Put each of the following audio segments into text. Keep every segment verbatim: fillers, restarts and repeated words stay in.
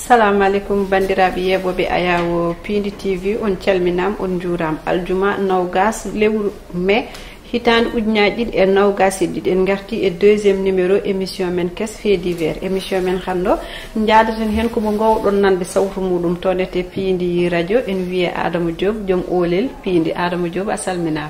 Assalamu aleykum, banndiraaɓe yeeɓooɓe Ayaawo Piindi T V, on calminaama, on njuuraama. Aljuma nawgas lewru mai, hitaande ujunaaji ɗiɗi e nawgas e ɗiɗi, en ngarti e deuxième numéro émission men kes Fait divers. Émission men hannde o, njaadaten heen ko mo ngoowɗon nande sawtu muɗum toon e to Piindi Radio, en wiye Adama Diop, joom oolel Piindi. Adama Diop, a salminaama.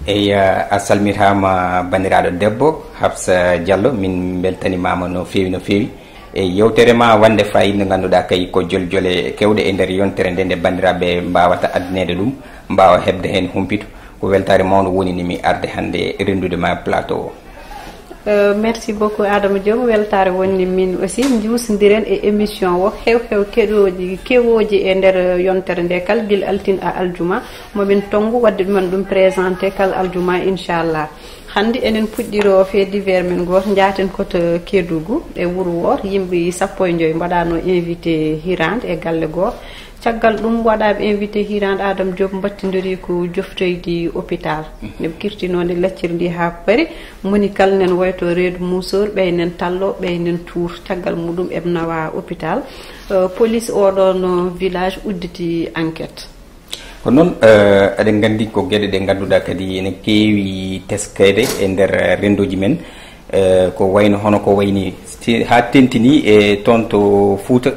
Eyi, a salmitaama, banndiraaɗo debbo Hafsa Diallo, min mbeltanimaama no feewi, no feewi. E yewtere ma wonde fayida nde ngannduɗaa kay ko joljole keewɗe e nder yontere nde, nde banndiraaɓe mbaawata addineede ɗum, mbaawa heɓde heen humpito. Ko weltaare mawnde woni ni mi arde hannde renndude ma plateau o. Euh, merci beaucoup Adama Diop, weltaare woni ni min aussi. Njuusondiren e émission o, hew hew keɗooji kewooji e nder yontere nde kala, gila altine haa aljuma, momin tonngu waɗde ɗumen ɗum présenté kala aljuma, inchallah. Hannde enen puɗɗiro Fait divers men, gooto njaaten ko to Kédougou e wuro wooto, yimɓe sappo e joy mbaɗaano invité hiraande e galle gooto. Caggal ɗum, waɗaaɓe invité hiraande, Adama Diop mbattindiri ko joftoydi hôpital. Nde ɓe kirtinoonde lacciri ndi haa paari, moni kala nen wayto reedu muusoor, ɓey nen tallo, ɓey nen tuur. Caggal muɗum eɓe nawa hôpital. Euh, police oɗon village udditi enquête. Ko noon, eh, eɗen nganndi ko geɗe ɗe ngannduɗaa kadi ene keewi teskeede e nder renndooji men. Eh, ko wayno hono ko wayni ti- haa tentini e toon to Fuuta.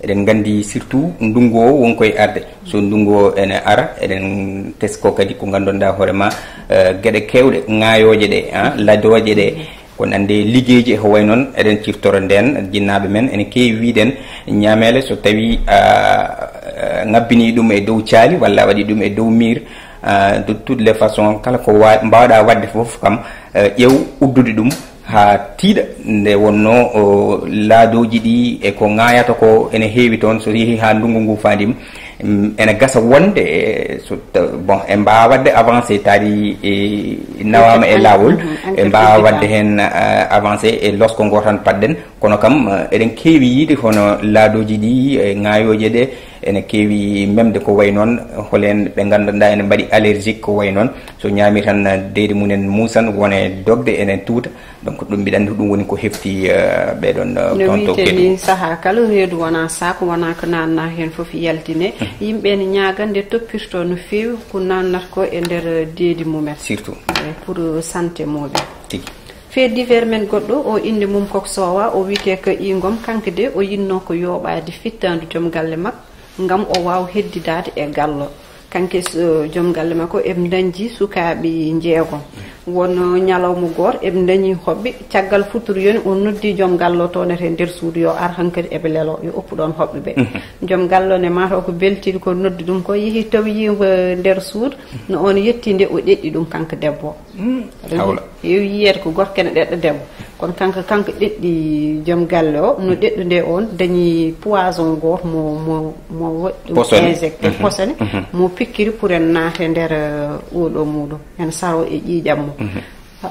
Eɗen nganndi surtout ndunngu o won koye arde. So ndunngu o ene ara, eɗen tesko kadi ko ngannduɗaa hoore ma, eh, geɗe keewɗe, ŋaayooje ɗe, ah, ladooje ɗe, ko nande liggeyji e ko way noon, eɗen ciftora ndeen, jinnaaɓe men ene keewi wiiden ñaameele so tawi a, a ŋabbini ɗum e dow caali walla a waɗi ɗum e dow miir, a, de toutes les façons, kala ko wa-, mbaawɗa waɗde fof kam, eh, ƴeew uddude ɗum haa tiiɗa. Nde wonno, o, laadooji ɗi e ko ŋaayata ko ene heewi toon, so yehi haa ndunngu ngu faandim, mm, ene gasa wonde, e, so ta-, bon, en mbaawa waɗde avancé, taari, e, nawaama e laawol, en mbaawa waɗde heen, eh, avancé e losko ngo tan paɗɗen. Kono kam, eh, eɗen keewi yiide hono laadooji ɗi, e ŋaayooje ɗe, ene keewi memde ko way noon, holeen ɓe nganndanɗaa ene mbaɗi allergique ko way noon. So ñaami tan, eh, deedi mumen muusan, wone dogde ene tuuta. Donc, ɗum mbiɗa anndi ko ɗum woni ko hefti, eh, ɓeɗon, eh, no toon to wiyetee Kédougou. Ni, sahaa kala reedu wona sac, wona ko naatna heen fof yaltine. Mhm. Yimɓe ne ñaaga nde toppirto no feewi ko naatnata ko e nder deedi mumen. Surtout. Eh, pour santé mumen. Tigi. Fait divers men goɗɗo, o innde mum ko Sowa, o wiyetee ko Ingom, kanko de o yinnoo ko yooɓaade fittaandu joom galle makko ngam o waawa heddidaade e gallo. Kanke s-, joom galle makko eɓe ndañdi sukaaɓe njeegom. Won ñalawma gooto eɓe ndañi hoɓɓe. Caggal futuro yoni, o noddi joom galle o toon e nder suudu, yo ar hankadi eɓe lelo, yo oppu ɗoon hoɓɓe ɓe. Mhm. Joom galle o ne mataw ko beltiiɗo ko noddi ɗum ko, yehi tawi yimɓe nder suudu, no on yetti nde o ɗeɗɗi ɗum kanko debbo o. Mm, hawla. Heewi yiyeede ko gorko ene ɗeɗɗa debbo. Kono kanko, kanko ɗeɗɗi joom galle o, no ɗeɗɗunde on dañi poison gooto mo, mo, mo waɗi ɗum injecté, posone, mo pikkiri pour en naata e nder, eh, oɗo muɗum, en saro e ƴiiƴam mum. Mhm.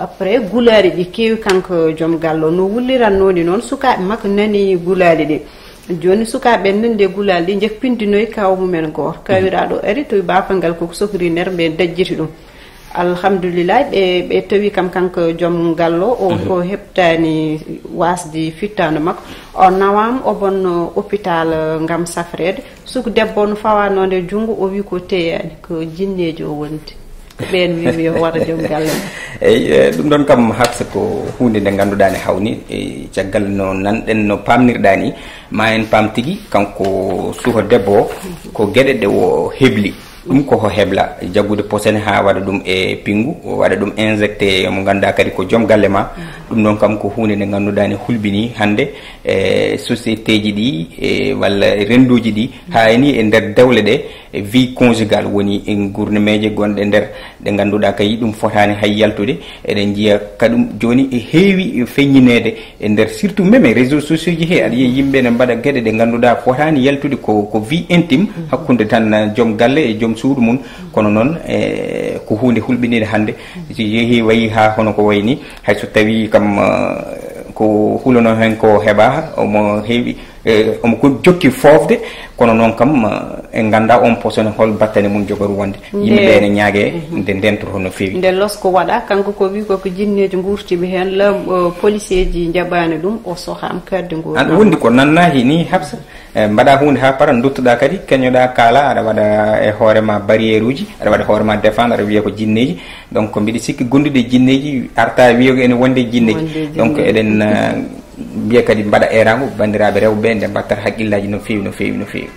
Après, gulaali ɗi keewi kanko joom galle o, no wulliranno ni noon, sukaaɓe makko nani gulaali ɗi. Jooni sukaaɓe ɓen nande gulaali ɗi, njek pindinoyi kaw mumen gooto. Kawiraaɗo ari, tawi baafal ngal koko sokri nder, ɓe dajjiti ɗum. Alhamdulillah, ɓe, ɓe tawi kam kanko joom galle o, o heɓtaani wasde fittaandu makko. O nawaama, o bonno hôpital, eh, ngam safreede. Suku debbo no fawanoo nde junngo, o wi ko teyaani, ko jinneejo o wondi. Ɓeen wi mi yo wara joom galle mum. Eyi, eh, ɗum ɗoon kam, Hafsa, ko huunde nde ngannduɗaa ne hawni, e caggal no nanɗen, no paamnirɗaa ni, ma en paam tigi, kanko suho debbo o, ko geɗe ɗe o hebli. Ɗum ko ho hebla, jaggude posone haa waɗa ɗum e pinngu, waɗa ɗum injecté mo ngannduɗaa kadi ko joom galle ma. Ɗum ɗoon kam ko huunde nde ngannduɗaa ne hulɓini hannde e société ji ɗi, e walla rennduuji ɗi, haa e ni e nder dewle ɗe, e vie conjugale woni e gurnameeje gonɗe nder ɗe ngannduɗaa kay ɗum fotaani hay yaltude. Eɗen njiya kaɗum jooni e heewi feññineede e nder, surtout même e réseaux sociaux ji he, aɗa yiya yimɓe ne mbaɗa geɗe ɗe ngannduɗaa fotaani yaltude, ko, ko vie intime hakkunde tan, eh, joom galle e joom suudu mum. Kono noon, eh, ko huunde hulɓinide hannde. Si yehi wayi haa hono ko wayi ni, hay so tawi kam, eh, ko hulono heen ko heɓa, omo heewi, Eh, omo ko jokki foofde, kono noon kam, eh, en nganndaa oon poso ne hol battane mum jogori wonde. Yimɓe ɓe ene ñaage nde ndentoro no feewi. Nde losko waɗa, kanko ko wi ko, ko jinneeji nguurtiiɓe heen, la, eh, poliseeji njaɓaani ɗum, o sohaama kadi nguur. Aɗa wondi ko nannaahi ni, Habsa. Eh, mbaɗa huunde haa para, duttoɗa kadi, keñoɗa, kaala, aɗa waɗa e hoore ma barrière uji, aɗa waɗa hoore ma défendre, aɗa wiya ko jinneeji. Donc, mbiɗa sikki gondude e jinneeji, arta wiya ko ene wonde e jinneeji. Wonde e jinneeji. Donc, eɗen, eh, mbiya kadi mbaɗa eeraango banndiraaɓe rewɓe ɓe, nde mbattata haqqillaaji no feewi, no feewi, no feewi.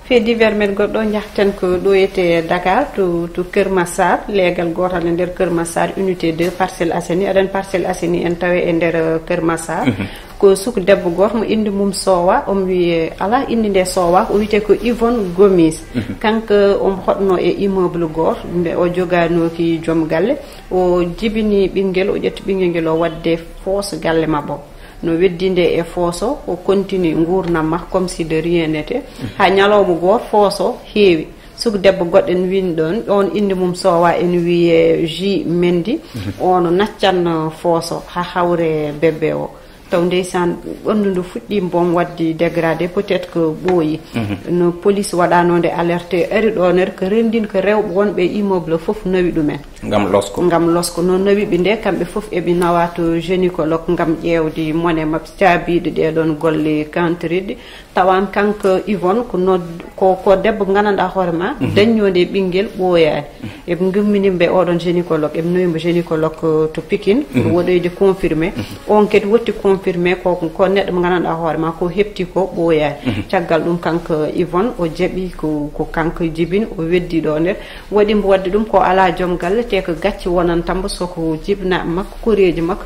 Fait divers men goɗɗo, njahten ko ɗo etee Dakar, to, to Kër Massar, leegal gootal e nder Kër Massar, unité deux, Parcelles Assainies. Aɗen Parcelles Assainies en tawe e nder, eh, Kër Massar. Mhm. Ko suku debbo gooto mo innde mum soowa, omo wiyee, alaa, innde nde soowa, o wiyetee ko Yvonne Gomis. Mhm. Kanko omo hoɗnoo e immeuble gooto, mbe o jogaanooki joom galle, o jibini ɓinngel, o ƴetti ɓinngel ngel o waɗde foos galle maɓɓe o. No weddii nde e fooso, o continue nguurndam makko comme si de rien n'était. Mhm. Haa ñalawma gooto fooso heewi. Suku debbo goɗɗo en win ɗoon, ɗoon innde mum soowa, ene wiyee J Mendy. Mhm. O no naccan fooso haa hawre bébé o. Taw ndeysaan, ɓanndu ndu fuɗɗii boom waɗde dégradé, peut-être que ɓooyi. Mhm. No police waɗanoo nde alerté, ari ɗoon er ko renndin ko rewɓe wonɓe e immeuble fof nawi ɗumen. Ngam losko. Ngam losko. No nawi ɓe nde, kamɓe fof eɓe nawa to gynécologue ngam ƴeewde mone maɓɓe caabiiɗe ɗee ɗoon golle kantriɗe. Tawan kanko Yvonne ko nod-, ko, ko debbo mo nganndanɗaa hoore ma, mhm, dañnoo nde ɓinngel ɓooyaani. Mhm. Eɓe ngummini mbo e oɗon gynécologue, eɓe nawi mbo gynécologue, eh, to Pikine, mhm, pour woɗoyde confirmé. Mhm. On kadi wotti confirmé ko, ko neɗɗo mo nganndanɗaa hoore ma, ko heɓti ko ɓooyaani. Mhm. Caggal ɗum kanko Yvonne o jaɓi ko, ko kanko jibini, o weddi ɗo nder. Waɗi mbo waɗde ɗum ko alaa joom galle, te ko gacce wonanta mbo so ko jibinaaɓe makko, koreeji makko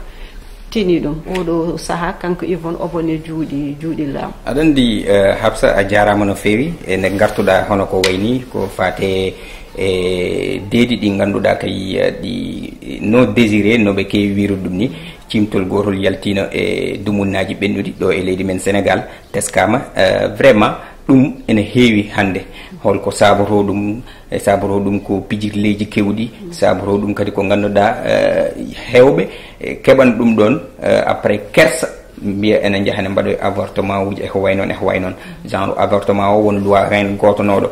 tini ɗum. Oɗo sahaa, kanko Yvonne, omo e juuɗe, juuɗe laamu. Aɗa anndi, eh, Habsa, a jaaraama no feewi e nde ngartuɗaa hono ko wayi nii, ko faate e deedi ɗi ngannduɗaa kay, eh, ɗi non désiré, no ɓe keewi wiirude ɗum ni. Ciimtol gootol yaltiino e dumunnaaji ɓennuɗi ɗo e leydi men Sénégal, teskaama, eh, vraiment, ɗum ene heewi hannde. Holko saabotoo ɗum? E saabotoo ɗum ko pijirleeji keewɗi, saabotoo ɗum kadi ko ngannduɗaa, eh, heewɓe, eh, keɓan ɗum ɗoon, eh, après kersa, mbiya ene njaha ne mbaɗoya avortement uji e ko wayi noon, e ko wayi noon. Genre avortement o won loi heen gootonooɗo,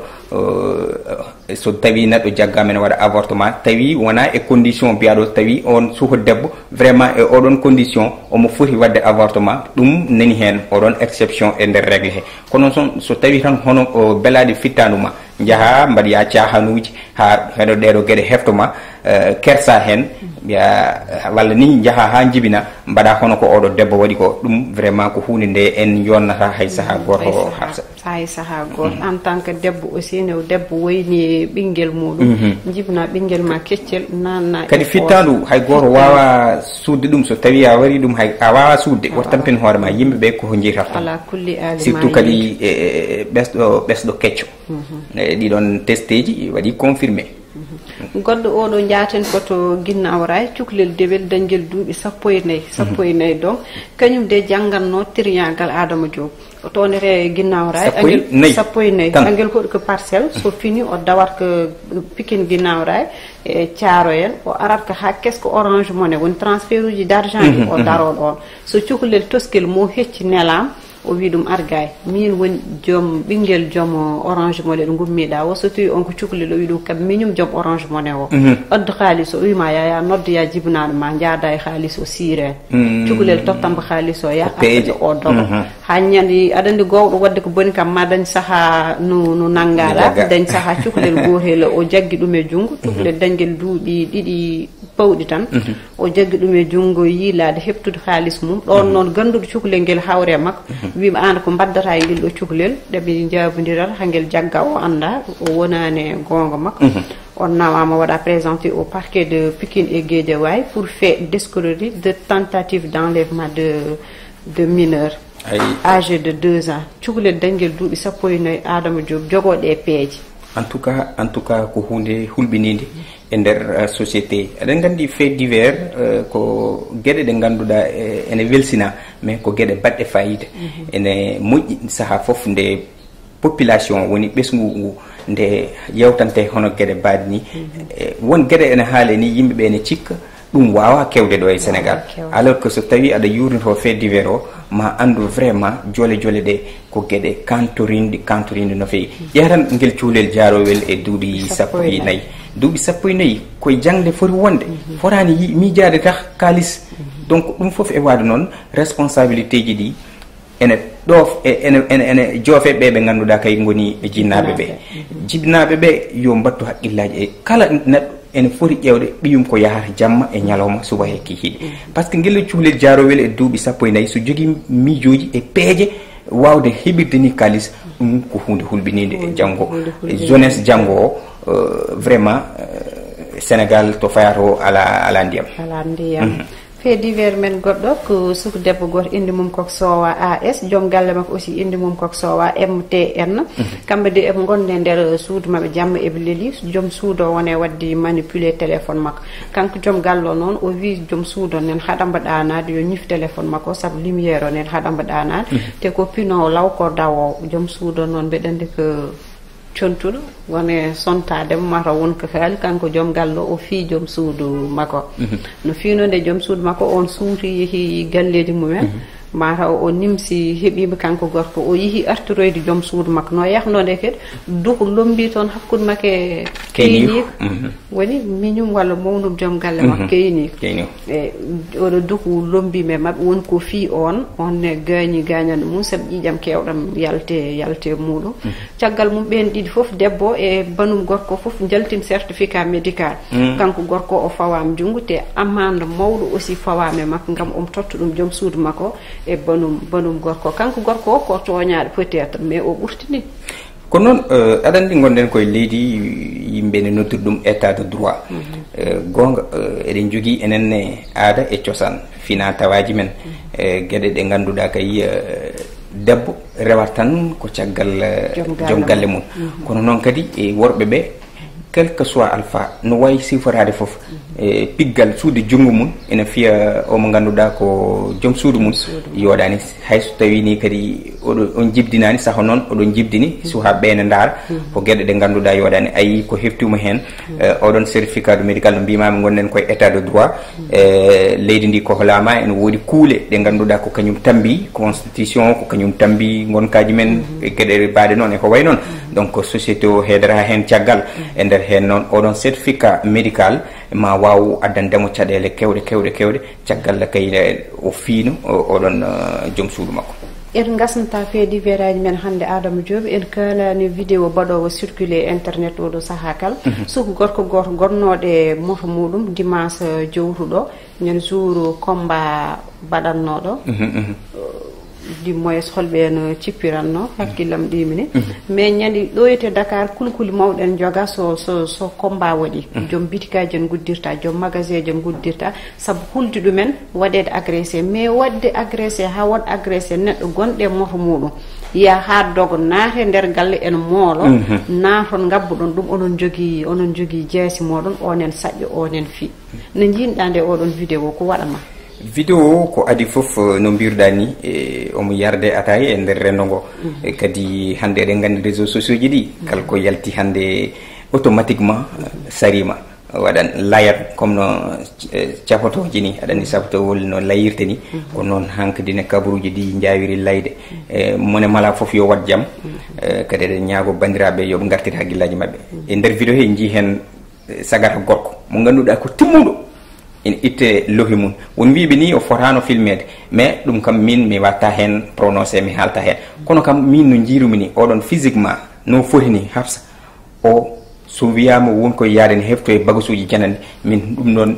eh, so tawi neɗɗo jaggaama ene waɗa avortement, tawi wonaa e condition mbiyaɗo, tawi on suka debbo vraiment e oɗon condition omo foti waɗde avortement, ɗum nani heen oɗon exception e nder règle he. Kono son, so tawi tan hono o belaade fittaandu ma, njaha mbaɗoya caahanuuji haa heɗo ɗeeɗo geɗe hefto ma, eh, kersa heen, mbiya, walla ni njaha haa njibina, mbaɗa hono ko oɗo debbo waɗi ko, ɗum vraiment ko huunde nde en yonnata hay sahaa gooto. Hay sahaa. Habsa. Hay sahaa gooto. Mhm. En tant que debbo aussi, ne debbo woyni ɓinngel muɗum, mhm, jibina ɓinngel ma keccel, nanna e kadi poos. Fittaandu, hay gooto waawa suuɗde ɗum, so tawi a waɗi ɗum, hay a waawa suuɗde, a waawa. Woto tampin hoore ma, yimɓe ɓe ko njiytata. Ala kulli aali. Surtout ma kadi yimɓe. E, e, e ɓesɗo, ɓesɗo kecco. Mhm. E ɗiɗon testeeji waɗi confirmé. Mhm. Goɗɗo oɗo njaaten ko to Guinaw Rail, cukalel dewel dañgel duuɓi sappo e nayi, sappo e nayi donc, kañum de jannganno triangle Adama Diop. O toonere Guinaw Rail, sappo e nayi. Angel, sappo e nayi. Tan. Angel hoɗi ko Parcelles, so fini o dawat ko Pikine Guinaw Rail, e Thiaroye en, o arat ko haa kesko Orange Money, woni transfert uji d'argent ɗi, mhm, o, mhm, daro ɗoon. So cukalel toskel mo hecci nelaam, o wi ɗum argay. Min woni joom, ɓinngel joom Orange Money ɗo ngummiɗa o, so tawi on ko cukalel, o wi ɗum kam miñum joom Orange Money o. Mhm. Addu haalis o, o wi ma yaya noddoya jibinaaɗo ma, njaada e haalis o siire. Mhm. Cukalel tottambo haalis o, ya o peeje. Après o dogo. Mhm. Haa ñande, aɗa anndi gowɗo waɗde ko boni kam, ma dañ sahaa no, no nanngaɗa, no jagga. Dañ sahaa cukalel gootel, o jaggi ɗum e junngo, mhm, cukalel dañgel duuɓi ɗiɗi pawɗi tan. Mhm. O jaggi ɗum e junngo yiilaade, heɓtude haalis mum. Ɗoon, mhm, noon gannduɗo cukalel ngel hawre makko, mhm, wiima aan ko mbaddata e ngel ɗo cukalel, ɗe ɓe njaabondirat, haa ngel jagga o annda, o wonaani e goonga makko. Mhm. On nawaama waɗa présenté au parquet de Pikine et Guédiawaye pour fait d'escroquerie de tentative d'enlèvement de, de mineur. Ay. Âgé de deux ans. Cukalel dañgel duuɓi sappo e nayi, Adama Diop, jogoo ɗe peeje. En tout cas, en tout cas, ko huunde hulɓiniinde e nder, eh, société. Eɗen nganndi fait divers, eh, ko geɗe ɗe ngannduɗaa, eh, ene welsina, mais ko geɗe baɗɗe faayiida. Mhm. Ene moƴƴi sahaa fof nde population woni ɓesngu ngu, nde yewtante hono geɗe baaɗe ni. Mhm. Eh, won geɗe ene haale ni, yimɓe ɓe ene cikka, Ɗum waawaa kewde ɗo e Sénégal. Alors que so tawii aɗa yuurnitoo fait divers o, ma anndu vraiment jole jole ɗe ko geɗe kantorinɗe kantorinɗe no feewi. Ƴeetan ngel cuulel jaarowel e duuɓi sappo e nayi. Duuɓi sappo e nayi koye jaŋde foti wonde. Fotaani yi- miijaade tah kaalis. Donc ɗum fof e waɗde noon, responsabilité ji ɗi ene ɗoof e ene ene ene joofe ɓe ɓe ngannduɗaa kay ngoni ɓe jinnaaɓe ɓe. Jinnaaɓe ɓe yo mbattu haqqillaaji e kala neɗɗo ene foti ƴeewde ɓiyum ko yahata jamma e ñalawma, suba e kikiiɗe. Par ce que ngel cuulel jaarowel e duuɓi sappo e nayi so jogii miijooji e peeje waawde heɓirde ni kaalis, ɗum ko huunde hulɓiniinde e janngo. Jeunesse janngo o, euh, vraiment, euh, Sénégal to fayata o ala ala ndiyam. Ala ndiyam. Fait divers men goɗɗo ko suku debbo goto inde mum ko Sowa A S, joom galle makko aussi inde mum ko Sowa M T N. Kamɓe de eɓe gonde nder suudu maɓɓe jamma eɓe leli, joom suudu o wone wadde manipuler téléphone makko. Kanko joom galle o noon o wi joom suudu o nen haɗamba ɗanade yo ñif téléphone makko sabu lumière o nen haɗamba ɗanade. Te ko pino law ko dawo joom suudu o noon mbeɗa andi ko contuɗo wone sontaade mo mataw won ko kaali kanko joom galle o fii joom suudu makko. No fiino nde joom suudu makko on suuti yehi galleeji mumen, mataw o nimsi heɓiima kanko gorko o yehi artiroyde joom suudu makko no yahno nde kadi duhu lombi toon hakkunde makke keyniiko. Woni miñum walla mawnum joom galle makko keyniiko. E oɗo duhu lombi me maɓɓe woni ko fii on on ne gaañi gaañande mum sabu ƴiƴam kewɗam yalte yalte muɗum. Caggal mum ɓeen ɗiɗi fof debbo e banum gorko fof njaltin certificat médical. Kanko gorko o fawaama junngo te amande mawɗo aussi fawaama e makko ngam omo totta ɗum joom suudu makko e banum banum gorko. Kanko gorko o ko tooñaaɗo peut-être mais o ɓurtini. Ko noon, eh, aɗa anndi ngonɗen koye leydi yimɓe ne noddiri ɗum état de droit. Eh, goonga, eh, eɗen njogii enen ne aada e cosaan fina tawaaji men. Eh, geɗe ɗe ngannduɗaa kay, eh, debbo rewata tan ko caggal, eh, joom galle mum. Kono noon kadi e worɓe ɓe, quel que soit alpha no wawi siforaade fof, e piggal suude junngo mum ene fiya omo ngannduɗaa ko joom suudu mum. Yooɗaani hay so tawii ni kadi oɗo on jibdinaani saho noon oɗon jibdini suhaa ɓe ne ndaara. Ko geɗe ɗe ngannduɗaa yooɗaani ayi ko heftuma heen. Eh, oɗon certificat de médical no mbimaami ngonɗen koye état de droit. E leydi ndi ko holaama ene woodi kuule ɗe ngannduɗaa ko kañum tambi constitution, ko kañum tambi ngonkaaji men, e geɗe baaɗe noon e ko wayi noon. Donc société o heedata heen caggal. E nder heen noon oɗon certificat médical ma waaw addandemo caɗeele kewɗe kewɗe kewɗe caggal kay o fiino oɗon, eh, joom suudu makko. En ngasnata fait divers aji men hannde Adama Diop, en kaalani vidéo baɗoowo circulé internet oɗo sahaa kala. Suku gorko gooto gonnooɗo e moto muɗum dimanche jowtuɗo, ñande jour combat baɗannooɗo. Du moins holɓe no cippiranno hakkillam ɗimini. Mais ñande ɗo yete Dakar kulkuli mawɗen joga so so so combat waɗi, joom bitikaji en guddirta, joom magasin ji en guddirta, sabu hulde ɗumen waɗede agressé. Mais waɗde agressé ha won agressé neɗɗo gonɗo e moto muɗum, ya ha dogo naate nder galle en moolo, naaton ngabbuɗon ɗum, onon jogii onon jogii jeesi moɗon, onen saƴƴo onen fi. No jiinɗa nde oɗon vidéo ko waɗama? Vidéo o ko adi fof, eh, no mbiruɗa ni, eh, omo yarde ataye e nder rendo ngo. E kadi hannde eɗen nganndi réseau sociaux ji ɗi kala ko yalti hannde automatiquement, eh, sarima waɗan layat comme no, eh, capotoji ni aɗa anndi sapotowol no layirte ni. Ko noon hankadi ne kabaruji ɗi njawiri layde. Eh, mone mala fof yo wat jam. Eh, kadi eɗen ñaago banndiraaɓe yo ɓe ngartir haqqillaji maɓɓe e nder vidéo he jii heen. Eh, sagata gorko mo ngannduɗaa ko timmuɗo ene itte lohi mum. Won wiiɓe ni o fotaano filmeede, mais ɗum kam min mi watta heen prononcé, mi haalta heen. Kono kam min no njiirumi ni oɗon physiquement no foti ni, Hafsa o so wiyaama won koye yaade ne hefto e bagasuuji jananɗe, min ɗum ɗoon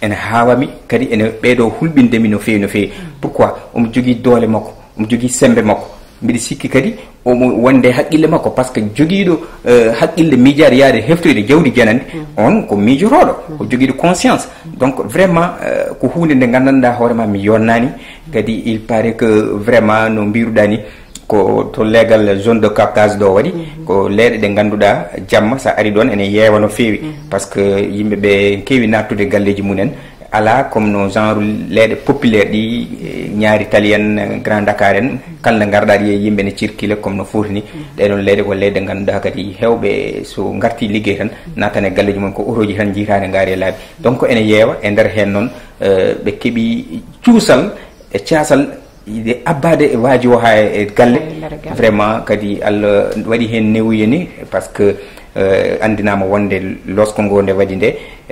ene haawami kadi ene ɓeeɗo hulɓinde mi no feewi no feewi. Pourquoi? Omo jogii doole makko, omo jogii semmbe makko. Mbiɗa sikki kadi omo wonde haqqille makko, par ce que jogiiɗo, eh, haqqille miijaade yaade heftoyde jawdi jananɗe, on ko miijotooɗo, ko jogiiɗo conscience. Donc vraiment, eh, ko huunde nde nganndanɗaa hoore ma mi yonnaani. Kadi il paraît que vraiment no mbiruɗaa ni ko to leegal zone de captage ɗo waɗi, ko leeɗe ɗe ngannduɗaa jamma so a ari ɗoon ene yeewa no feewi. Par ce que yimɓe ɓe keewi nattude galleeji mumen, alaa comme no genre leyɗe populaire ɗi, eh, Ñaari Tali en, eh, Grand Dakar en, kala nde ngarɗaa ɗi e yimɓe ne circule comme no foti ni. Ɗee ɗoon leyɗe ko leyɗe ngannduɗaa kadi heewɓe so ngarti liggey tan, naatan e galleeji mum ko otooji tan njiytaa ne ngaari e laabi. Donc ene yeewa e nder heen noon, eh, ɓe keɓi cuusal e caasal yiɗde abbaade e waaji o haa e galle. Haa e nder galle. Vraiment kadi Allah waɗi heen newuye ni, parce que, eh, anndinaama wonde losko ngo nde waɗi nde,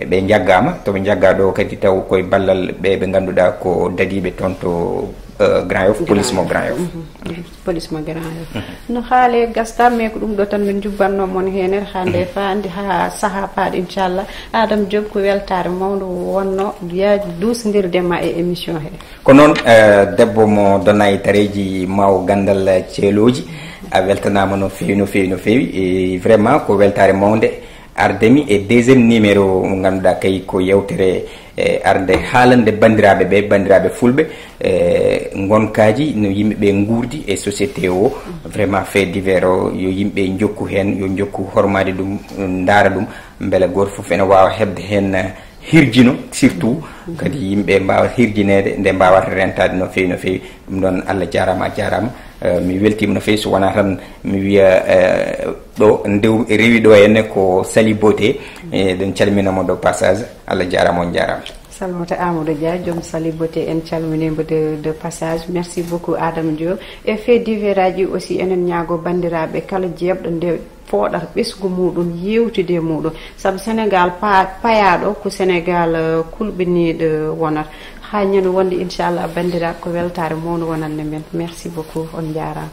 ɓe njaggaama, to ɓe njaggaa ɗo kadi taw koye ballal ɓe ɓe ngannduɗaa ko dadiiɓe toon to, eh, Grand Yoff, police mo Grand Yoff. Mhm, mhm. Police mo Grand Yoff. No haalee gastaa, mais ko ɗum ɗo tan min njubbanno mon heen hannde, mhm, faandi haa sahaa paaɗo, inchallah. Adama Diop, ko weltaare mawnde wonno yaa duusndirde ma e émission he. Ko noon, eh, debbo mo Donay Tareji Maw Gandal Ceelooji, a weltanaama no feewi, no feewi, no feewi. E vraiment ko weltaare mawnde arde mi e deuxième numéro mo ngannduɗaa kay ko yewtere, eh, arde haalande banndiraaɓe ɓe, banndiraaɓe fulɓe, eh, ngonkaaji no yimɓe ɓe nguurdi e société o. Vraiment fait divers o yo yimɓe njokku heen, yo njokku hormaade ɗum, ndaara ɗum, mbele gooto fof ene waawa heɓde heen, eh, hirjino, surtout kadi yimɓe mbaawa hirjineede nde mbaawata rentaade no feewi, no feewi. Ɗum ɗoon Allah jaaraama, a jaaraama. Eh, mi weltiima no feewi, so wonaa tan mi wiya, eh, ɗo ndew rewi ɗo henne ko Sali Beauté. Eh, ɗen calminamo de passage. Allah jaaraama, on jaaraama. Salmata Amadou Dia, joom Sali Beauté, en calminiimo de, de passage. Merci beaucoup, Adama Diop. E fait divers aji aussi, enen ñaago banndiraaɓe kala jeeɓɗo nde fooɗata ɓesngu muɗum, yewtude e muɗum. Sabu Sénégal pa-, payaaɗo ko Sénégal, eh, kulɓiniiɗo wonata. Haa ñande wonde, inchallah, banndiraaɓe, ko weltaare mawnde wonande men. Merci beaucoup, on njaaraama.